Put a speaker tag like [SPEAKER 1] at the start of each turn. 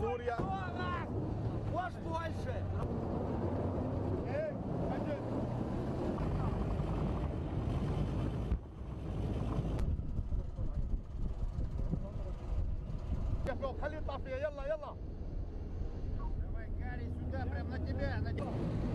[SPEAKER 1] Сурия.
[SPEAKER 2] Можешь больше!
[SPEAKER 1] Эй, один. خليه يطلع فيها، يلا يلا.
[SPEAKER 3] Давай, Гарри, сюда, прям на тебя, на тебя.